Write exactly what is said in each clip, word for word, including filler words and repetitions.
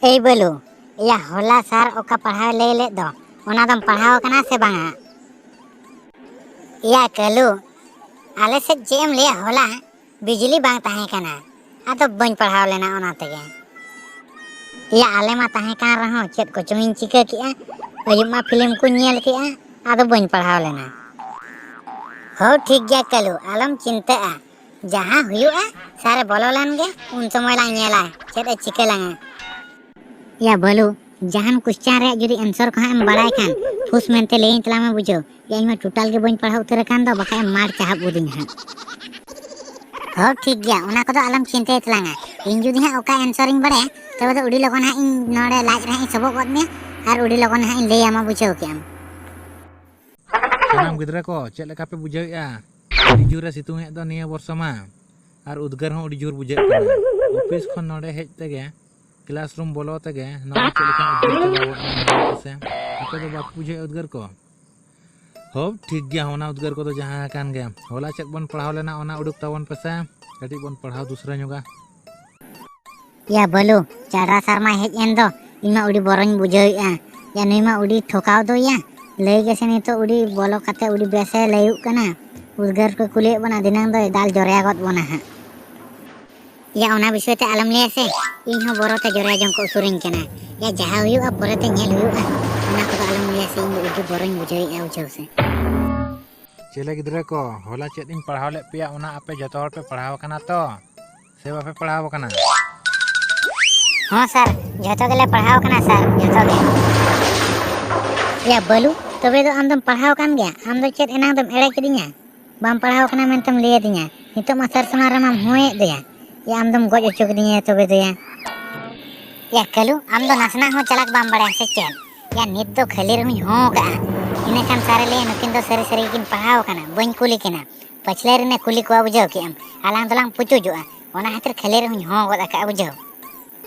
ᱮᱭ ᱵᱟᱹᱞᱩ, ᱮᱭᱟ ᱦᱚᱞᱟ ᱥᱟᱨ ᱚᱠᱟ ᱯᱟᱲᱦᱟᱣ ᱞᱟᱹᱭ ᱞᱮᱫ ᱫᱚ, ᱚᱱᱟ ᱫᱚᱢ ᱯᱟᱲᱦᱟᱣ ᱟᱠᱟᱱᱟ ᱥᱮ ᱵᱟᱝᱟ? ᱮᱭᱟ ᱠᱟᱹᱞᱩ, ᱟᱞᱮ ᱥᱮᱫ ᱪᱮᱫ ᱮᱢ ᱞᱟᱹᱭᱟ, ᱦᱚᱞᱟ ᱵᱤᱡᱽᱞᱤ ᱵᱟᱝ ᱛᱟᱦᱮᱸ ᱠᱟᱱᱟ, ᱟᱫᱚ ᱵᱟᱹᱧ ᱯᱟᱲᱦᱟᱣ ᱞᱮᱱᱟ ᱚᱱᱟ ᱛᱮᱜᱮ᱾ ᱮᱭᱟ ᱟᱞᱮ ᱢᱟ ᱛᱟᱦᱮᱸ ᱠᱟᱱ ᱨᱮᱦᱚᱸ ᱪᱮᱫ ᱠᱚᱪᱚᱝ ᱤᱧ ᱪᱤᱠᱟᱹ ᱠᱮᱜᱼᱟ, ᱟᱹᱭᱩᱵ ᱢᱟ ᱯᱷᱤᱞᱢ ᱠᱚᱧ ᱧᱮᱞ ᱠᱮᱜᱼᱟ, ᱟᱫᱚ ᱵᱟᱹᱧ ᱯᱟᱲᱦᱟᱣ ᱞᱮᱱᱟ᱾ ᱦᱳ ᱴᱷᱤᱠ ᱜᱮᱭᱟ ᱠᱟᱹᱞᱩ, ᱟᱞᱚᱢ ᱪᱤᱱᱛᱟᱹᱜᱼᱟ, ᱡᱟᱦᱟᱸ ᱦᱩᱭᱩᱜᱼᱟ ᱥᱟᱨᱮ ᱵᱚᱞᱚ ᱞᱮᱱ ᱜᱮ, ᱩᱱ ᱥᱚᱢᱚᱭ ᱞᱟᱝ ᱧᱮᱞᱟ ᱪᱮᱫ ᱮ ᱪᱤᱠᱟᱹ ᱞᱟᱝᱟ᱾ ᱮᱭᱟ ᱵᱟᱹᱞᱩ, ᱡᱟᱦᱟᱱ ᱠᱚᱥᱪᱟᱱ ᱨᱮᱭᱟᱜ ᱡᱩᱫᱤ ᱮᱱᱥᱟᱨ ᱠᱚ ᱦᱟᱸᱜ ᱮᱢ ᱵᱟᱲᱟᱭ ᱠᱷᱟᱱ ᱯᱷᱩᱥ ᱢᱮᱱᱛᱮ ᱞᱟᱹᱭᱟᱹᱧ ᱛᱟᱞᱟᱝ ᱢᱮ ᱵᱩᱡᱷᱟᱹᱣ᱾ ᱮᱭᱟ ᱤᱧ ᱢᱟ ᱴᱳᱴᱟᱞ ᱜᱮ ᱵᱟᱹᱧ ᱯᱟᱲᱦᱟᱣ ᱩᱛᱟᱹᱨ ᱟᱠᱟᱱ ᱫᱚ, ᱵᱟᱠᱷᱟᱡ ᱮᱢ ᱢᱟᱨ ᱪᱟᱦᱟᱵ ᱜᱚᱫᱤᱧ ᱦᱟᱸᱜ᱾ ᱦᱳ ᱴᱷᱤᱠ ᱜᱮᱭᱟ, ᱚᱱᱟ ᱠᱚᱫᱚ ᱟᱞᱚᱢ ᱪᱤᱱᱛᱟᱹᱭ ᱛᱟᱞᱟᱝᱟ᱾ ᱤᱧ ᱡᱩᱫᱤ ᱦᱟᱸᱜ ᱚᱠᱟ ᱮᱱᱥᱟᱨ ᱤᱧ ᱵᱟᱲᱟᱭᱟ, ᱛᱚᱵᱮ ᱫᱚ ᱟᱹᱰᱤ ᱞᱚᱜᱚᱱ ᱦᱟᱸᱜ ᱤᱧ ᱱᱚᱰᱮ ᱞᱟᱡ ᱨᱮ ᱦᱟᱸᱜ ᱤᱧ ᱥᱚᱵᱚᱜ ᱜᱚᱫ ᱢᱮᱭᱟ ᱟᱨ ᱟᱹᱰᱤ ᱞᱚᱜᱚᱱ ᱦᱟᱸᱜ ᱤᱧ ᱞᱟᱹᱭ ᱟᱢᱟ, ᱵᱩᱡᱷᱟᱹᱣ ᱠᱮᱜ ᱟᱢ᱾ ᱥᱟᱱᱟᱢ ᱜᱤᱫᱽᱨᱟᱹ ᱠᱚ ᱪᱮᱫ ᱞᱮᱠᱟ ᱯᱮ ᱵᱩᱡᱷᱟᱹᱣᱮᱫᱼᱟ? ᱟᱹᱰᱤ ᱡᱳᱨᱮ ᱥᱤᱛᱩᱝ ᱮᱫ ᱫᱚ ᱱᱤᱭᱟᱹ ᱵᱚᱨᱥᱟ ᱢᱟ, ᱟᱨ ᱩᱫᱽᱜᱟᱹᱨ ᱦᱚᱸ ᱟᱹᱰᱤ ᱡᱳᱨ ᱵᱩᱡᱷᱟᱹᱜ ᱠᱟᱱᱟ᱾ ᱚᱯᱷᱤᱥ ᱠᱷᱚᱱ ᱱᱚᱰᱮ ᱦᱮᱡ ᱛᱮᱜᱮ, ᱠᱞᱟᱥᱨᱩᱢ ᱵᱚᱞᱚ ᱛᱮᱜᱮ ᱱᱚᱜᱼᱚᱭ ᱪᱮᱫ ᱞᱮᱠᱟ ᱩᱫᱽᱜᱟᱹᱨ ᱪᱟᱵᱟ ᱜᱚᱫ ᱮᱱᱟ, ᱧᱮᱞ ᱯᱮᱥᱮ᱾ ᱟᱯᱮ ᱫᱚ ᱵᱟᱯᱮ ᱵᱩᱡᱷᱟᱹᱣᱮᱫᱼᱟ ᱩᱫᱽᱜᱟᱹᱨ ᱠᱚ? ᱦᱳ ᱴᱷᱤᱠ ᱜᱮᱭᱟ, ᱚᱱᱟ ᱩᱫᱽᱜᱟᱹᱨ ᱠᱚᱫᱚ ᱡᱟᱦᱟᱸ ᱟᱠᱟᱱ ᱜᱮ᱾ ᱦᱚᱞᱟ ᱪᱮᱫ ᱵᱚᱱ ᱯᱟᱲᱦᱟᱣ ᱞᱮᱱᱟ ᱚᱱᱟ ᱩᱰᱩᱠ ᱛᱟᱵᱚᱱ ᱯᱮᱥᱮ, ᱠᱟᱹᱴᱤᱡ ᱵᱚᱱ ᱯᱟᱲᱦᱟᱣ ᱫᱩᱥᱨᱟᱹ ᱧᱚᱜᱟ᱾ ᱭᱟ ᱵᱟᱹᱞᱩ, ᱪᱟᱰᱨᱟ ᱥᱟᱨ ᱢᱟᱭ ᱦᱮᱡ ᱮᱱ ᱫᱚ, ᱤᱧ ᱢᱟ ᱟᱹᱰᱤ ᱵᱚᱨᱚᱧ ᱵᱩᱡᱷᱟᱹᱣᱮᱫᱼᱟ᱾ ᱭᱟ ᱱᱩᱭ ᱢᱟ ᱟᱹᱰᱤ ᱴᱷᱚᱠᱟᱣ ᱫᱚᱭᱟ, ᱞᱟᱹᱭ ᱜᱮᱥᱮ ᱱᱤᱛᱚᱜ ᱟᱹᱰᱤ ᱵᱚᱞᱚ ᱠᱟᱛᱮ ᱟᱹᱰᱤ ᱵᱮᱥᱮ ᱞᱟᱹᱭᱩᱜ ᱠᱟᱱᱟ᱾ ᱩᱫᱽᱜᱟᱹᱨ ᱠᱚ ᱠᱩᱞᱤᱭᱮᱫ ᱵᱚᱱᱟ, ᱫᱷᱤᱱᱟᱹᱝ ᱫᱚᱭ ᱫᱟᱞ ᱡᱚᱨᱭᱟ ᱜᱚᱫ ᱵᱚᱱᱟ ᱦᱟᱸᱜ᱾ ᱭᱟ ᱚᱱᱟ ᱵᱤᱥᱚᱭ ᱛᱮ ᱟᱞᱚᱢ ᱞᱟᱹᱭᱟ ᱥᱮ, ᱤᱧ ᱦᱚᱸ ᱵᱚᱨᱚ ᱛᱮ ᱡᱚᱨᱭᱟ ᱡᱚᱝ ᱠᱚ ᱩᱥᱩᱨᱤᱧ ᱠᱟᱱᱟ᱾ ᱭᱟ ᱡᱟᱦᱟᱸ ᱦᱩᱭᱩᱜᱼᱟ ᱯᱚᱨᱮᱛᱮ ᱧᱮᱞ ᱦᱩᱭᱩᱜᱼᱟ, ᱚᱱᱟ ᱠᱚᱫᱚ ᱟᱞᱚᱢ ᱞᱟᱹᱭᱟ ᱥᱮ, ᱤᱧ ᱫᱚ ᱟᱹᱰᱤ ᱵᱚᱨᱚᱧ ᱵᱩᱡᱷᱟᱹᱣᱮᱫᱼᱟ ᱵᱩᱡᱷᱟᱹᱣ ᱥᱮ᱾ ᱪᱮᱞᱮ ᱜᱤᱫᱽᱨᱟᱹ ᱠᱚ, ᱦᱚᱞᱟ ᱪᱮᱫ ᱤᱧ ᱯᱟᱲᱦᱟᱣ ᱞᱮᱫ ᱯᱮᱭᱟ ᱚᱱᱟ ᱟᱯᱮ ᱡᱚᱛᱚ ᱦᱚᱲ ᱯᱮ ᱯᱟᱲᱦᱟᱣ ᱟᱠᱟᱱᱟ ᱛᱚ, ᱥᱮ ᱵᱟᱯᱮ ᱯᱟᱲᱦᱟᱣ ᱟᱠᱟᱱᱟ? ᱦᱚᱸ ᱥᱟᱨ, ᱡᱚᱛᱚ ᱜᱮᱞᱮ ᱯᱟᱲᱦᱟᱣ ᱟᱠᱟᱱᱟ ᱥᱟᱨ, ᱡᱚᱛᱚ ᱜᱮ᱾ ᱭᱟ ᱵᱟᱹᱞᱩ, ᱛᱚᱵᱮ ᱫᱚ ᱟᱢ ᱫᱚᱢ ᱯᱟᱲᱦᱟᱣ ᱟᱠᱟᱱ ᱜᱮᱭᱟ? ᱟᱢ ᱫᱚ ᱪᱮᱫ ᱮᱱᱟᱝ ᱫᱚᱢ ᱮᱲᱮ ᱠᱤᱫᱤᱧᱟ? ᱵᱟᱢ ᱯᱟᱲᱦᱟᱣ ᱟᱠᱟᱱᱟ ᱢᱮᱱᱛᱮᱢ ᱞᱟᱹᱭ ᱟᱹᱫᱤᱧᱟ, ᱱᱤᱛᱚᱜ ᱢᱟ ᱥᱟᱨ ᱥᱟᱢᱟᱝ ᱨᱮᱢᱟᱢ ᱦᱚᱸᱭᱮᱫ ᱫᱚᱭᱟ᱾ ᱭᱟ ᱟᱢ ᱫᱚᱢ ᱜᱚᱡ ᱦᱚᱪᱚ ᱠᱤᱫᱤᱧᱟ ᱛᱚᱵᱮ ᱫᱚᱭᱟ᱾ ᱭᱟ ᱠᱟᱹᱞᱩ, ᱟᱢ ᱫᱚ ᱱᱟᱥᱮᱱᱟᱜ ᱦᱚᱸ ᱪᱟᱞᱟᱠ ᱵᱟᱢ ᱵᱟᱲᱟᱭᱟ ᱥᱮ ᱪᱮᱫ? ᱭᱟ ᱱᱤᱛ ᱫᱚ ᱠᱷᱟᱹᱞᱤ ᱨᱮᱦᱚᱸᱧ ᱦᱚᱸ ᱠᱟᱜᱼᱟ᱾ ᱤᱱᱟᱹ ᱠᱷᱟᱱ ᱥᱟᱨᱮ ᱞᱟᱹᱭᱟ, ᱱᱩᱠᱤᱱ ᱫᱚ ᱥᱟᱹᱨᱤ ᱥᱟᱹᱨᱤ ᱜᱮᱠᱤᱱ ᱯᱟᱲᱦᱟᱣ ᱟᱠᱟᱱᱟ, ᱵᱟᱹᱧ ᱠᱩᱞᱤ ᱠᱤᱱᱟ᱾ ᱯᱟᱹᱪᱷᱞᱟᱹ ᱨᱮᱱᱮ ᱠᱩᱞᱤ ᱠᱚᱣᱟ, ᱵᱩᱡᱷᱟᱹᱣ ᱠᱮᱜ ᱟᱢ, ᱟᱞᱟᱝ ᱫᱚᱞᱟᱝ ᱯᱩᱪᱩᱡᱚᱜᱼᱟ᱾ ᱚᱱᱟ ᱠᱷᱟᱹᱛᱤᱨ ᱠᱷᱟᱹᱞᱤ ᱨᱮᱦᱚᱸᱧ ᱦᱚᱸ ᱜᱚᱫ ᱟᱠᱟᱜᱼᱟ, ᱵᱩᱡᱷᱟᱹᱣ᱾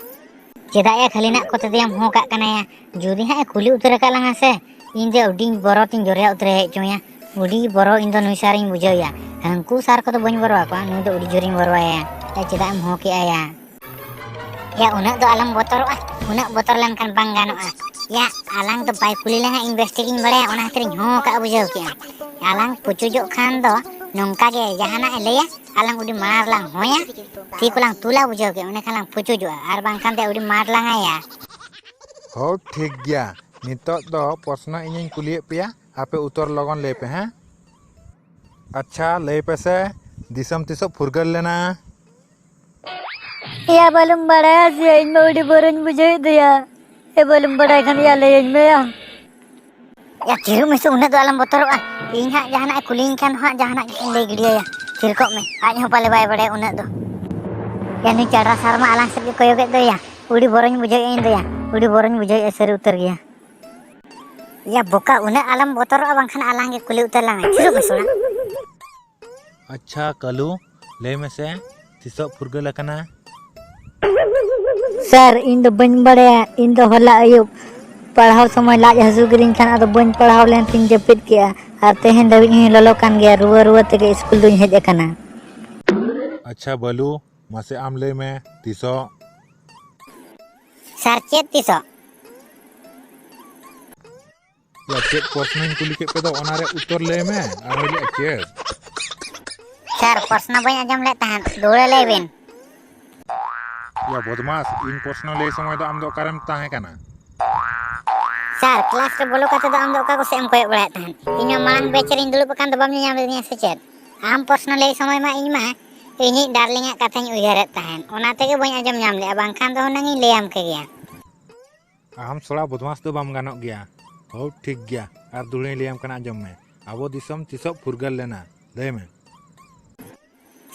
ᱪᱮᱫᱟᱜ ᱭᱟ ᱠᱷᱟᱹᱞᱤ ᱱᱟᱜ ᱠᱚᱛᱮ ᱫᱚᱭᱟᱢ ᱦᱚᱸ ᱠᱟᱜ ᱠᱟᱱᱟ ᱭᱟ? ᱡᱩᱫᱤ ᱦᱟᱸᱜ ᱮ ᱠᱩᱞᱤ ᱩᱛᱟᱹᱨ ᱟᱠᱟᱫ ᱞᱟᱝᱟ ᱥᱮ, ᱤᱧ ᱫᱚ ᱟᱹᱰᱤᱧ ᱵᱚᱨᱚ ᱛᱤᱧ ᱡᱚᱨᱭᱟ ᱩᱛᱟᱹᱨ ᱦᱮᱡ ᱪᱚᱭᱟ᱾ ᱟᱹᱰᱤ ᱵᱚᱨᱚ ᱤᱧ ᱫᱚ ᱱᱩᱭ ᱥᱟᱨᱤᱧ ᱵᱩᱡᱷᱟᱹᱣ ᱭᱟ᱾ ᱦᱟᱹᱱᱠᱩ ᱥᱟᱨ ᱠᱚᱫᱚ ᱵᱟᱹᱧ ᱵᱚᱨᱚ ᱟᱠᱚᱣᱟ, ᱱᱩᱭ ᱫᱚ ᱟᱹᱰᱤ ᱡᱳᱨᱤᱧ ᱵᱚᱨᱚ ᱟᱭᱟ᱾ ᱭᱟ ᱪᱮᱫᱟᱜ ᱮᱢ ᱦᱚᱸ ᱠᱮᱜᱼᱟ ᱭᱟ? ᱭᱟ ᱩᱱᱟᱹᱜ ᱫᱚ ᱟᱞᱚᱢ ᱵᱚᱛᱚᱨᱚᱜᱼᱟ, ᱩᱱᱟᱹᱜ ᱵᱚᱛᱚᱨ ᱞᱮᱱᱠᱷᱟᱱ ᱵᱟᱝ ᱜᱟᱱᱚᱜᱼᱟ᱾ ᱭᱟ, ᱟᱞᱟᱝ ᱫᱚ ᱵᱟᱭ ᱠᱩᱞᱤ ᱞᱟᱝᱟ, ᱤᱧ ᱵᱮᱥ ᱴᱷᱤᱠᱤᱧ ᱵᱟᱲᱟᱭᱟ, ᱚᱱᱟ ᱠᱷᱟᱹᱛᱤᱨᱤᱧ ᱦᱚᱸ ᱟᱠᱟᱫ ᱵᱩᱡᱷᱟᱹᱣ ᱠᱮᱜᱼᱟ᱾ ᱟᱞᱟᱝ ᱯᱩᱪᱩᱡᱚᱜ ᱠᱷᱟᱱ ᱫᱚ ᱱᱚᱝᱠᱟ ᱜᱮ ᱡᱟᱦᱟᱱᱟᱜ ᱮ ᱞᱟᱹᱭᱟ, ᱟᱞᱟᱝ ᱩᱰᱤ ᱢᱟᱲᱟᱝ ᱨᱮᱞᱟᱝ ᱦᱚᱸᱭᱟ, ᱛᱤ ᱠᱚᱞᱟᱝ ᱛᱩᱞᱟ ᱵᱩᱡᱷᱟᱹᱣ ᱠᱮᱜᱼᱟ, ᱚᱸᱰᱮ ᱠᱷᱟᱱ ᱞᱟᱝ ᱯᱩᱪᱩᱡᱚᱜᱼᱟ, ᱟᱨ ᱵᱟᱝᱠᱷᱟᱱ ᱫᱚ ᱩᱰᱤ ᱢᱟᱨ ᱞᱟᱝ ᱟᱭᱟ᱾ ᱦᱳ, ᱴᱷᱤᱠ ᱜᱮᱭᱟ᱾ ᱱᱤᱛᱚᱜ ᱫᱚ ᱯᱨᱚᱥᱱᱚ ᱤᱧᱤᱧ ᱠᱩᱞᱤᱭᱮᱫ ᱯᱮᱭᱟ, ᱟᱯᱮ ᱩᱛᱛᱚᱨ ᱞᱚᱜᱚᱱ ᱞᱟᱹᱭ ᱯᱮ, ᱦᱮᱸ? ᱟᱪᱪᱷᱟ, ᱞᱟᱹᱭ ᱯᱮᱥᱮ, ᱫᱤᱥᱚᱢ ᱛᱤᱥᱚᱜ ᱯᱷᱩᱨᱜᱟᱹᱞ ᱞᱮᱱᱟ? ᱮᱭᱟ, ᱵᱟᱹᱞᱩᱢ ᱵᱟᱲᱟᱭᱟ ᱥᱮ? ᱤᱧ ᱢᱟ ᱟᱹᱰᱤ ᱵᱚᱨᱚᱧ ᱵᱩᱡᱷᱟᱹᱣᱮᱫ ᱫᱚᱭᱟ᱾ ᱮ, ᱵᱟᱹᱞᱩᱢ ᱵᱟᱲᱟᱭ ᱠᱷᱟᱱ ᱭᱟ, ᱞᱟᱹᱭᱟᱹᱧ ᱢᱮ ᱭᱟ᱾ ᱭᱟ, ᱛᱷᱤᱨᱚᱜ ᱢᱮᱥᱮ, ᱩᱱᱟᱹᱜ ᱫᱚ ᱟᱞᱚᱢ ᱵᱚᱛᱚᱨᱚᱜᱼᱟ᱾ ᱤᱧ ᱦᱟᱸᱜ ᱡᱟᱦᱟᱱᱟᱜ ᱮ ᱠᱩᱞᱤᱭᱤᱧ ᱠᱷᱟᱱ ᱦᱟᱸᱜ ᱡᱟᱦᱟᱱᱟᱜ ᱜᱮ ᱞᱟᱹᱭ ᱜᱤᱰᱤᱭᱟᱭᱟ᱾ ᱛᱷᱤᱨ ᱠᱚᱜ ᱢᱮ, ᱟᱡ ᱦᱚᱸ ᱯᱟᱞᱮ ᱵᱟᱭ ᱵᱟᱲᱟᱭᱟ ᱩᱱᱟᱹᱜ ᱫᱚ᱾ ᱭᱟ, ᱱᱩᱭ ᱪᱟᱰᱨᱟ ᱥᱟᱨ ᱢᱟ ᱟᱞᱟᱝ ᱥᱮᱫ ᱜᱮ ᱠᱚᱭᱚᱜᱮᱫ ᱫᱚᱭᱟ᱾ ᱩᱰᱤ ᱵᱚᱨᱚᱧ ᱵᱩᱡᱷᱟᱹᱣᱮᱫᱼᱟ ᱤᱧ ᱫᱚᱭᱟ, ᱩᱰᱤ ᱵᱚᱨᱚᱧ ᱵᱩᱡᱷᱟᱹᱣᱮᱫᱼᱟ ᱥᱟᱹᱨᱤ ᱩᱛᱟᱹᱨ ᱜᱮᱭᱟ᱾ ᱭᱟ ᱵᱚᱠᱟ, ᱩᱱᱟᱹᱜ ᱟᱞᱚᱢ ᱵᱚᱛᱚᱨᱚᱜᱼᱟ, ᱵᱟᱝᱠᱷᱟᱱ ᱟᱞᱟᱝ ᱜᱮ ᱠᱩᱞᱤ ᱩᱛᱟᱹᱨ ᱞᱟᱝᱟ᱾ ᱛᱷᱤᱨᱚᱜ ᱢᱮ ᱥᱚᱲᱟ᱾ ᱟᱪᱪᱷᱟ ᱠᱟᱹᱞᱩ, ᱞᱟᱹᱭ ᱢᱮᱥᱮ, ᱛᱤᱥᱚᱜ ᱯᱷᱩᱨᱜᱟᱹᱞ ᱟᱠᱟᱱᱟ? ᱥᱟᱨ, ᱤᱧ ᱫᱚ ᱵᱟᱹᱧ ᱵᱟᱲᱟᱭᱟ᱾ ᱤᱧ ᱫᱚ ᱦᱚᱞᱟ ᱟᱹᱭᱩᱵ ᱯᱟᱲᱦᱟᱣ ᱥᱚᱢᱚᱭ ᱞᱟᱡ ᱦᱟᱹᱥᱩ ᱠᱤᱫᱤᱧ ᱠᱷᱟᱱ ᱟᱫᱚ ᱵᱟᱹᱧ ᱯᱟᱲᱦᱟᱣ ᱞᱮᱱ ᱛᱤᱧ ᱡᱟᱹᱯᱤᱫ ᱠᱮᱜᱼᱟ᱾ ᱟᱨ ᱛᱮᱦᱮᱧ ᱫᱷᱟᱹᱵᱤᱡ ᱦᱚᱸᱧ ᱞᱚᱞᱚ ᱠᱟᱱ ᱜᱮᱭᱟ, ᱨᱩᱣᱟᱹ ᱨᱩᱣᱟᱹ ᱛᱮᱜᱮ ᱤᱥᱠᱩᱞ ᱫᱚᱧ ᱦᱮᱡ ᱟᱠᱟᱱᱟ᱾ ᱟᱪᱪᱷᱟ ᱵᱟᱹᱞᱩ, ᱢᱟᱥᱮ ᱟᱢ ᱞᱟᱹᱭ ᱢᱮ, ᱛᱤᱥᱚᱜ? ᱥᱟᱨ, ᱪᱮᱫ ᱛᱤᱥᱚᱜ? ᱭᱟ, ᱪᱮᱫ ᱯᱨᱚᱥᱱᱚᱧ ᱠᱩᱞᱤ ᱠᱮᱫ ᱯᱮ ᱫᱚ, ᱚᱱᱟ ᱨᱮ ᱩᱛᱛᱚᱨ ᱞᱟᱹᱭ ᱢᱮ᱾ ᱟᱨ ᱦᱚᱸ ᱞᱟᱹᱭᱟ ᱪᱮᱫ? ᱥᱟᱨ, ᱯᱨᱚᱥᱱᱚ ᱵᱟᱹᱧ ᱟᱸᱡᱚᱢ ᱞᱮᱫ ᱛᱟᱦᱮᱸᱫ, ᱫᱩᱦᱲᱟᱹ ᱞᱟᱹᱭ ᱵᱤᱱ᱾ ᱭᱟ ᱵᱚᱫᱢᱟᱥ, ᱤᱧ ᱯᱨᱚᱥᱱᱚ ᱞᱟᱹᱭ ᱥᱚᱢᱚᱭ ᱫᱚ ᱟᱢ ᱫᱚ ᱚᱠᱟᱨᱮᱢ ᱛᱟᱦᱮᱸ ᱠᱟᱱᱟ? ᱥᱟᱨ, ᱠᱞᱟᱥ ᱨᱮ ᱵᱚᱞᱚ ᱠᱟᱛᱮ ᱫᱚ ᱟᱢ ᱫᱚ ᱚᱠᱟ ᱠᱚ ᱥᱮᱫ ᱮᱢ ᱠᱚᱭᱚᱜ ᱵᱟᱲᱟᱭᱮᱫ ᱛᱟᱦᱮᱸᱫ? ᱤᱧ ᱢᱟ ᱢᱟᱲᱟᱝ ᱵᱮᱪ ᱨᱤᱧ ᱫᱩᱲᱩᱵ ᱟᱠᱟᱱ ᱫᱚ, ᱵᱟᱢ ᱧᱮᱧᱟᱢ ᱞᱮᱫᱤᱧᱟ ᱥᱮ ᱪᱮᱫ? ᱟᱢ ᱯᱨᱚᱥᱱᱚ ᱞᱟᱹᱭ ᱥᱚᱢᱚᱭ ᱢᱟ ᱤᱧ ᱢᱟ ᱤᱧᱤᱡ ᱰᱟᱨᱞᱤᱝ ᱟᱜ ᱠᱟᱛᱷᱟᱧ ᱩᱭᱦᱟᱹᱨᱮᱫ ᱛᱟᱦᱮᱸᱫ, ᱚᱱᱟ ᱛᱮᱜᱮ ᱵᱟᱹᱧ ᱟᱸᱡᱚᱢ ᱧᱟᱢ ᱞᱮᱫᱼᱟ, ᱵᱟᱝᱠᱷᱟᱱ ᱫᱚ ᱦᱩᱱᱟᱹᱝ ᱤᱧ ᱞᱟᱹᱭᱟᱢ ᱠᱮᱜᱮᱭᱟ᱾ ᱟᱢ ᱥᱚᱲᱟ ᱵᱚᱫᱢᱟᱥ ᱫᱚ ᱵᱟᱢ ᱜᱟᱱᱚᱜ ᱜᱮᱭᱟ᱾ ᱦᱳ, ᱴᱷᱤᱠ ᱜᱮᱭᱟ, ᱟᱨ ᱫᱩᱦᱲᱟᱹᱧ ᱞᱟᱹᱭᱟᱢ ᱠᱟᱱᱟ, ᱟᱸᱡᱚᱢ ᱢᱮ᱾ ᱟᱵᱚ ᱫᱤᱥᱚᱢ ᱛᱤᱥᱚᱜ ᱯᱷᱩᱨᱜᱟᱹᱞ ᱞᱮᱱᱟ? ᱞᱟᱹᱭ ᱢᱮ᱾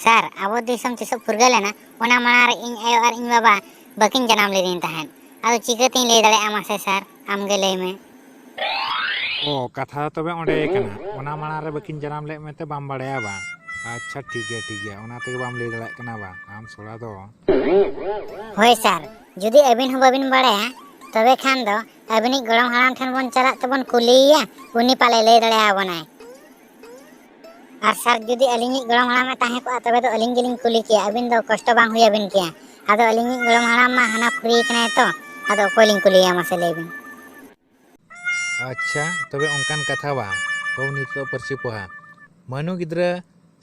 ᱥᱟᱨ, ᱟᱵᱚ ᱫᱤᱥᱚᱢ ᱛᱤᱥᱚᱜ ᱯᱷᱩᱨᱜᱟᱹᱞ ᱞᱮᱱᱟ, ᱚᱱᱟ ᱢᱟᱲᱟᱝ ᱨᱮ ᱤᱧ ᱟᱭᱳ ᱟᱨ ᱤᱧ ᱵᱟᱵᱟ ᱵᱟᱹᱠᱤᱱ ᱡᱟᱱᱟᱢ ᱞᱮᱫᱤᱧ ᱛᱟᱦᱮᱸᱫ᱾ ᱟᱫᱚ ᱪᱤᱠᱟᱹᱛᱤᱧ ᱞᱟᱹᱭ ᱫᱟᱲᱮᱭᱟᱜᱼᱟ, ᱢᱟᱥᱮ ᱥᱟᱨ, ᱟᱢ ᱜᱮ ᱞᱟᱹᱭ ᱢᱮ᱾ ᱚ, ᱠᱟᱛᱷᱟ ᱫᱚ ᱛᱚᱵᱮ ᱚᱸᱰᱮ ᱜᱮ ᱠᱟᱱᱟ, ᱚᱱᱟ ᱢᱟᱲᱟᱝ ᱨᱮ ᱵᱟᱹᱠᱤᱱ ᱡᱟᱱᱟᱢ ᱞᱮᱫ ᱢᱮᱱᱛᱮ ᱵᱟᱢ ᱵᱟᱲᱟᱭᱟ ᱵᱟᱝ? ᱟᱪᱪᱷᱟ, ᱴᱷᱤᱠ ᱜᱮᱭᱟ, ᱴᱷᱤᱠ ᱜᱮᱭᱟ, ᱚᱱᱟ ᱛᱮᱜᱮ ᱵᱟᱢ ᱞᱟᱹᱭ ᱫᱟᱲᱮᱭᱟᱜ ᱠᱟᱱᱟ ᱵᱟᱝ? ᱟᱢ ᱥᱚᱲᱟ ᱫᱚ᱾ ᱦᱳᱭ ᱥᱟᱨ, ᱡᱩᱫᱤ ᱟᱹᱵᱤᱱ ᱦᱚᱸ ᱵᱟᱹᱵᱤᱱ ᱵᱟᱲᱟᱭᱟ, ᱛᱚᱵᱮ ᱠᱷᱟᱱ ᱫᱚ ᱟᱹᱵᱤᱱᱤᱡ ᱜᱚᱲᱚᱢ ᱦᱟᱲᱟᱢ ᱴᱷᱮᱱ ᱵᱚᱱ ᱪᱟᱞᱟᱜ ᱛᱮᱵᱚᱱ ᱠᱩᱞᱤᱭᱮᱭᱟ, ᱩᱱᱤ ᱯᱟᱞᱮ ᱞᱟᱹᱭ ᱫᱟᱲᱮᱭᱟᱵᱚᱱᱟᱭ᱾ ᱟᱨ ᱥᱟᱨ, ᱡᱩᱫᱤ ᱟᱹᱞᱤᱧᱤᱡ ᱜᱚᱲᱚᱢ ᱦᱟᱲᱟᱢᱮ ᱛᱟᱦᱮᱸ ᱠᱚᱜᱼᱟ, ᱛᱚᱵᱮ ᱫᱚ ᱟᱹᱞᱤᱧ ᱜᱮᱞᱤᱧ ᱠᱩᱞᱤ ᱠᱮᱭᱟ, ᱟᱹᱵᱤᱱ ᱫᱚ ᱠᱚᱥᱴᱚ ᱵᱟᱝ ᱦᱩᱭ ᱟᱹᱵᱤᱱ ᱠᱮᱭᱟ᱾ ᱟᱫᱚ ᱟᱹᱞᱤᱧᱤᱡ ᱜᱚᱲᱚᱢ ᱦᱟᱲᱟᱢ ᱢᱟ ᱦᱟᱱᱟ ᱯᱷᱩᱨᱤ ᱠᱟᱱᱟᱭ ᱛᱚ, ᱟᱫᱚ ᱚᱠᱚᱭ ᱞᱤᱧ ᱠᱩᱞᱤᱭᱟ, ᱢᱟᱥᱮ ᱞᱟᱹᱭ ᱵᱤᱱ? ᱟᱪᱪᱷᱟ, ᱛᱚᱵᱮ ᱚᱱᱠᱟᱱ ᱠᱟᱛᱷᱟ ᱵᱟᱝ᱾ ᱦᱳ, ᱱᱤᱛᱚᱜ ᱯᱟᱹᱨᱥᱤ ᱯᱚᱦᱟ᱾ ᱢᱟᱹᱱᱩ ᱜᱤᱫᱽᱨᱟᱹ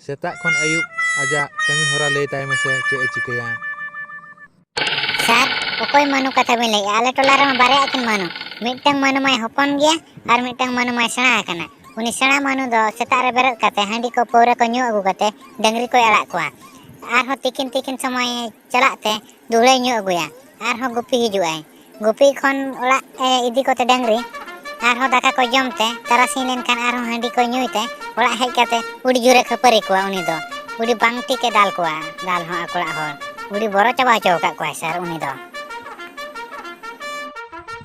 ᱥᱮᱛᱟᱜ ᱠᱷᱚᱱ ᱟᱹᱭᱩᱵ ᱟᱡᱟᱜ ᱠᱟᱹᱢᱤ ᱦᱚᱨᱟ ᱞᱟᱹᱭ ᱛᱟᱭ ᱢᱮᱥᱮ, ᱪᱮᱫ ᱮ ᱪᱤᱠᱟᱹᱭᱟ? ᱥᱟᱨ, ᱚᱠᱚᱭ ᱢᱟᱹᱱᱩ ᱠᱟᱛᱷᱟ ᱵᱤᱱ ᱞᱟᱹᱭᱮᱜᱼᱟ? ᱟᱞᱮ ᱴᱚᱞᱟ ᱨᱮᱢᱟ ᱵᱟᱨᱭᱟ ᱠᱤᱱ ᱢᱟᱹᱱᱩ᱾ ᱢᱤᱫᱴᱟᱝ ᱢᱟᱹᱱᱩ ᱢᱟᱭ ᱦᱚᱯᱚᱱ ᱜᱮᱭᱟ ᱟᱨ ᱢᱤᱫᱴᱟᱝ ᱢᱟᱹᱱᱩ ᱢᱟᱭ ᱥᱮᱬᱟ ᱟᱠᱟᱱᱟ᱾ ᱩᱱᱤ ᱥᱮᱬᱟ ᱢᱟᱹᱱᱩ ᱫᱚ ᱥᱮᱛᱟᱜ ᱨᱮ ᱵᱮᱨᱮᱫ ᱠᱟᱛᱮ ᱦᱟᱺᱰᱤ ᱠᱚ ᱯᱟᱹᱣᱨᱟᱹ ᱠᱚ ᱧᱩ ᱟᱹᱜᱩ ᱠᱟᱛᱮ ᱰᱟᱹᱝᱨᱤ ᱠᱚᱭ ᱟᱲᱟᱜ ᱠᱚᱣᱟ᱾ ᱟᱨᱦᱚᱸ ᱛᱤᱠᱤᱱ ᱛᱤᱠᱤᱱ ᱥᱚᱢᱚᱭ ᱪᱟᱞᱟᱜ ᱛᱮ ᱫᱩᱦᱲᱟᱹᱭ ᱧᱩ ᱟᱹᱜᱩᱭᱟ, ᱟᱨᱦᱚᱸ ᱜᱩᱯᱤ ᱦᱤᱡᱩᱜᱼᱟᱭ᱾ ᱜᱩᱯᱤ ᱠᱷᱚᱱ ᱚᱲᱟᱜ ᱮ ᱤᱫᱤ ᱠᱚᱛᱮ ᱰᱟᱹᱝᱨᱤ, ᱟᱨᱦᱚᱸ ᱫᱟᱠᱟ ᱠᱚ ᱡᱚᱢ ᱛᱮ, ᱛᱟᱨᱟᱥᱤᱧ ᱞᱮᱱᱠᱷᱟᱱ ᱟᱨᱦᱚᱸ ᱦᱟᱺᱰᱤ ᱠᱚᱭ ᱧᱩᱭ ᱛᱮ, ᱚᱲᱟᱜ ᱦᱮᱡ ᱠᱟᱛᱮ ᱟᱹᱰᱤ ᱡᱳᱨᱮ ᱠᱷᱟᱹᱯᱟᱹᱨᱤ ᱠᱚᱣᱟ ᱩᱱᱤ ᱫᱚ᱾ ᱟᱹᱰᱤ ᱵᱟᱝ ᱴᱷᱤᱠᱮ ᱫᱟᱞ ᱠᱚᱣᱟ, ᱫᱟᱞ ᱦᱚᱸ ᱟᱠᱚ ᱚᱲᱟᱜ ᱦᱚᱲ᱾ ᱟᱹᱰᱤ ᱵᱚᱨᱚ ᱪᱟᱵᱟ ᱦᱚᱪᱚ ᱟᱠᱟᱫ ᱠᱚᱣᱟᱭ ᱥᱟᱨ ᱩᱱᱤ ᱫᱚ᱾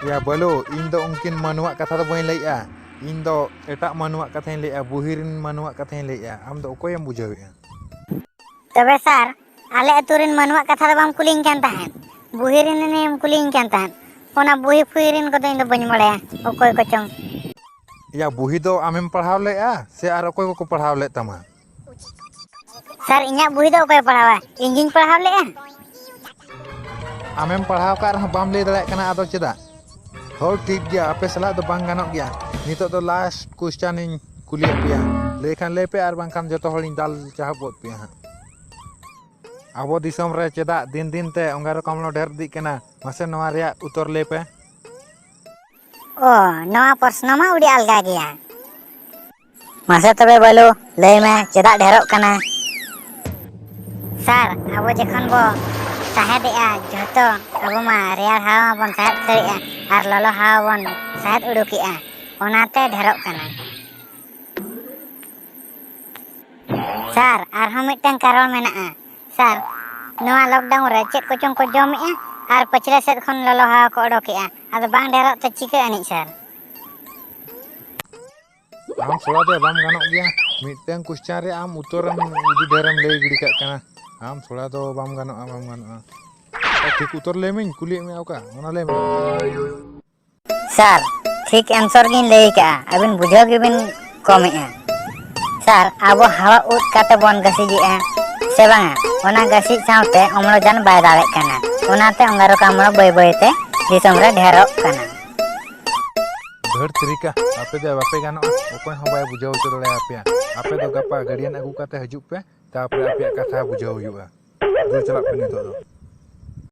ᱭᱟ ᱵᱟᱹᱞᱩ, ᱤᱧ ᱫᱚ ᱩᱱᱠᱤᱱ ᱢᱟᱹᱱᱩᱣᱟᱜ ᱠᱟᱛᱷᱟ ᱫᱚ ᱵᱟᱹᱧ ᱞᱟᱹᱭᱮᱜᱼᱟ, ᱤᱧ ᱫᱚ ᱮᱴᱟᱜ ᱢᱟᱹᱱᱩᱣᱟᱜ ᱠᱟᱛᱷᱟᱧ ᱞᱟᱹᱭᱮᱜᱼᱟ, ᱵᱩᱦᱤ ᱨᱮᱱ ᱢᱟᱹᱱᱩᱣᱟᱜ ᱠᱟᱛᱷᱟᱧ ᱞᱟᱹᱭᱮᱜᱼᱟ᱾ ᱟᱢ ᱫᱚ ᱚᱠᱚᱭᱮᱢ ᱵᱩᱡᱷᱟᱹᱣᱮᱜᱼᱟ? ᱛᱚᱵᱮ ᱥᱟᱨ, ᱟᱞᱮ ᱟᱹᱛᱩ ᱨᱮᱱ ᱢᱟᱹᱱᱩᱣᱟᱜ ᱠᱟᱛᱷᱟ ᱫᱚ ᱵᱟᱢ ᱠᱩᱞᱤᱧ ᱠᱟᱱ ᱛᱟᱦᱮᱸᱫ, ᱵᱩᱦᱤ ᱨᱮᱱ ᱮᱢ ᱠᱩᱞᱤᱧ ᱠᱟᱱ ᱛᱟᱦᱮᱸᱫ᱾ ᱚᱱᱟ ᱵᱩᱦᱤ ᱯᱷᱩᱦᱤ ᱨᱮᱱ ᱠᱚᱫᱚ ᱤᱧ ᱫᱚ ᱵᱟᱹᱧ ᱵᱟᱲᱟᱭᱟ, ᱚᱠᱚᱭ ᱠᱚᱪᱚᱝ᱾ ᱭᱟ, ᱵᱩᱦᱤ ᱫᱚ ᱟᱢᱮᱢ ᱯᱟᱲᱦᱟᱣ ᱞᱮᱫᱼᱟ ᱥᱮ ᱟᱨ ᱚᱠᱚᱭ ᱠᱚᱠᱚ ᱯᱟᱲᱦᱟᱣ ᱞᱮᱫ ᱛᱟᱢᱟ? ᱥᱟᱨ, ᱤᱧᱟᱹᱜ ᱵᱩᱦᱤ ᱫᱚ ᱚᱠᱚᱭᱮ ᱯᱟᱲᱦᱟᱣᱟ? ᱤᱧ ᱜᱤᱧ ᱯᱟᱲᱦᱟᱣ ᱞᱮᱫᱼᱟ᱾ ᱟᱢᱮᱢ ᱯᱟᱲᱦᱟᱣ ᱠᱟᱜ ᱨᱮᱦᱚᱸ ᱵᱟᱢ ᱞᱟᱹᱭ ᱫᱟᱲᱮᱭᱟᱜ ᱠᱟᱱᱟ, ᱟᱫᱚ ᱪᱮᱫᱟᱜ? ᱦᱳ, ᱴᱷᱤᱠ ᱜᱮᱭᱟ, ᱟᱯᱮ ᱥᱟᱞᱟᱜ ᱫᱚ ᱵᱟᱝ ᱜᱟᱱᱚᱜ ᱜᱮᱭᱟ᱾ ᱱᱤᱛᱚᱜ ᱫᱚ ᱞᱟᱥᱴ ᱠᱚᱥᱪᱟᱱ ᱤᱧ ᱠᱩᱞᱤᱭᱮᱫ ᱯᱮᱭᱟ, ᱞᱟᱹᱭ ᱠᱷᱟᱱ ᱞᱟᱹᱭ ᱯᱮ, ᱟᱨ ᱵᱟᱝᱠᱷᱟᱱ ᱡᱚᱛᱚ ᱦᱚᱲᱤᱧ ᱫᱟᱞ ᱪᱟᱦᱟᱵ ᱜᱚᱫ ᱯᱮᱭᱟ ᱦᱟᱸᱜ᱾ ᱟᱵᱚ ᱫᱤᱥᱚᱢ ᱨᱮ ᱪᱮᱫᱟᱜ ᱫᱤᱱ ᱫᱤᱱ ᱛᱮ ᱚᱝᱜᱟᱨᱚ ᱠᱟᱢᱞᱚ ᱰᱷᱮᱨ ᱤᱫᱤᱜ ᱠᱟᱱᱟ? ᱢᱟᱥᱮ ᱱᱚᱣᱟ ᱨᱮᱭᱟᱜ ᱩᱛᱛᱚᱨ ᱞᱟᱹᱭ ᱯᱮ᱾ ᱚ, ᱱᱚᱣᱟ ᱯᱨᱚᱥᱱᱚ ᱢᱟ ᱟᱹᱰᱤ ᱟᱞᱜᱟ ᱜᱮᱭᱟ᱾ ᱢᱟᱥᱮ ᱛᱚᱵᱮ ᱵᱟᱹᱞᱩ, ᱞᱟᱹᱭ ᱢᱮ, ᱪᱮᱫᱟᱜ ᱰᱷᱮᱨᱚᱜ ᱠᱟᱱᱟ? ᱥᱟᱨ, ᱟᱵᱚ ᱡᱚᱠᱷᱚᱱ ᱵᱚ ᱥᱟᱦᱮᱫᱮᱜᱼᱟ, ᱡᱷᱚᱛᱚ ᱟᱵᱚ ᱢᱟ ᱨᱮᱭᱟᱲ ᱦᱟᱣᱟ ᱵᱚᱱ ᱥᱟᱦᱮᱫ ᱠᱷᱟᱹᱲᱮᱜᱼᱟ ᱟᱨ ᱞᱚᱞᱚ ᱦᱟᱣᱟ ᱵᱚᱱ ᱥᱟᱦᱮᱫ ᱩᱰᱩᱠᱮᱜᱼᱟ, ᱚᱱᱟᱛᱮ ᱰᱷᱮᱨᱚᱜ ᱠᱟᱱᱟ᱾ ᱥᱟᱨ, ᱟᱨᱦᱚᱸ ᱢᱤᱫᱴᱟᱝ ᱠᱟᱨᱚᱱ ᱢᱮᱱᱟᱜᱼᱟ᱾ ᱥᱟᱨ, ᱱᱚᱣᱟ ᱞᱚᱠᱰᱟᱣᱩᱱ ᱨᱮ ᱪᱮᱫ ᱠᱚᱪᱚᱝ ᱠᱚ ᱡᱚᱢᱮᱜᱼᱟ ᱟᱨ ᱯᱟᱹᱪᱷᱞᱟᱹ ᱥᱮᱫ ᱠᱷᱚᱱ ᱞᱚᱞᱚ ᱦᱟᱣᱟ ᱠᱚ ᱚᱰᱚᱠᱮᱜᱼᱟ, ᱟᱫᱚ ᱵᱟᱝ ᱰᱷᱮᱨᱚᱜ ᱛᱮ ᱪᱤᱠᱟᱹ ᱟᱹᱱᱤᱡ ᱥᱟᱨ? ᱟᱢ ᱛᱷᱚᱲᱟ ᱫᱚ ᱵᱟᱢ ᱜᱟᱱᱚᱜ ᱜᱮᱭᱟ᱾ ᱢᱤᱫᱴᱟᱝ ᱠᱚᱥᱪᱟᱱ ᱨᱮ ᱟᱢ ᱩᱛᱛᱚᱨᱮᱢ ᱟᱹᱰᱤ ᱰᱷᱮᱨᱮᱢ ᱞᱟᱹᱭ ᱜᱤᱰᱤ ᱠᱟᱜ ᱠᱟᱱᱟ᱾ ᱟᱢ ᱛᱷᱚᱲᱟ ᱫᱚ ᱵᱟᱢ ᱜᱟᱱᱚᱜᱼᱟ, ᱵᱟᱢ ᱜᱟᱱᱚᱜᱼᱟ᱾ ᱴᱷᱤᱠ ᱩᱛᱛᱚᱨ ᱞᱟᱹᱭ ᱢᱮᱧ ᱠᱩᱞᱤᱭᱮᱫ ᱢᱮᱭᱟ ᱚᱠᱟ, ᱚᱱᱟ ᱞᱟᱹᱭ ᱢᱮ᱾ ᱥᱟᱨ, ᱴᱷᱤᱠ ᱮᱱᱥᱚᱨ ᱜᱤᱧ ᱞᱟᱹᱭ ᱠᱟᱜᱼᱟ, ᱟᱹᱵᱤᱱ ᱵᱩᱡᱷᱟᱹᱣ ᱜᱮᱵᱤᱱ ᱠᱚᱢᱮᱜᱼᱟ᱾ ᱥᱟᱨ, ᱟᱵᱚ ᱦᱟᱣᱟ ᱩᱫ ᱠᱟᱛᱮ ᱵᱚᱱ ᱜᱟᱹᱥᱤᱡᱮᱜᱼᱟ ᱥᱮ ᱵᱟᱝᱟ? ᱚᱱᱟ ᱜᱟᱹᱥᱤᱡ ᱥᱟᱶᱛᱮ ᱚᱢᱞᱚᱡᱟᱱ ᱵᱟᱭ ᱫᱟᱵᱮᱜ ᱠᱟᱱᱟ, ᱚᱱᱟᱛᱮ ᱚᱝᱜᱟᱨᱚᱠᱟᱢᱞᱚ ᱵᱟᱹᱭ ᱵᱟᱹᱭ ᱛᱮ ᱫᱤᱥᱚᱢ ᱨᱮ ᱰᱷᱮᱨᱚᱜ ᱠᱟᱱᱟ᱾ ᱫᱷᱟᱹᱨ ᱛᱮᱨᱤᱠᱟ, ᱟᱯᱮ ᱫᱚ ᱵᱟᱯᱮ ᱜᱟᱱᱚᱜᱼᱟ, ᱚᱠᱚᱭ ᱦᱚᱸ ᱵᱟᱭ ᱵᱩᱡᱷᱟᱹᱣ ᱦᱚᱪᱚ ᱫᱟᱲᱮᱭᱟᱯᱮᱭᱟ᱾ ᱟᱯᱮ ᱫᱚ ᱜᱟᱯᱟ ᱜᱟᱹᱰᱤᱭᱟᱱ ᱟᱹᱜᱩ ᱠᱟᱛᱮ ᱦᱤᱡᱩᱜ ᱯᱮ, ᱛᱟᱯᱚᱨᱮ ᱟᱯᱮᱭᱟᱜ ᱠᱟᱛᱷᱟ ᱵᱩᱡᱷᱟᱹᱣ ᱦᱩᱭᱩᱜᱼᱟ᱾ ᱫᱩ ᱪᱟᱞᱟᱜ ᱯᱮ ᱱᱤᱛᱚᱜ ᱫᱚ᱾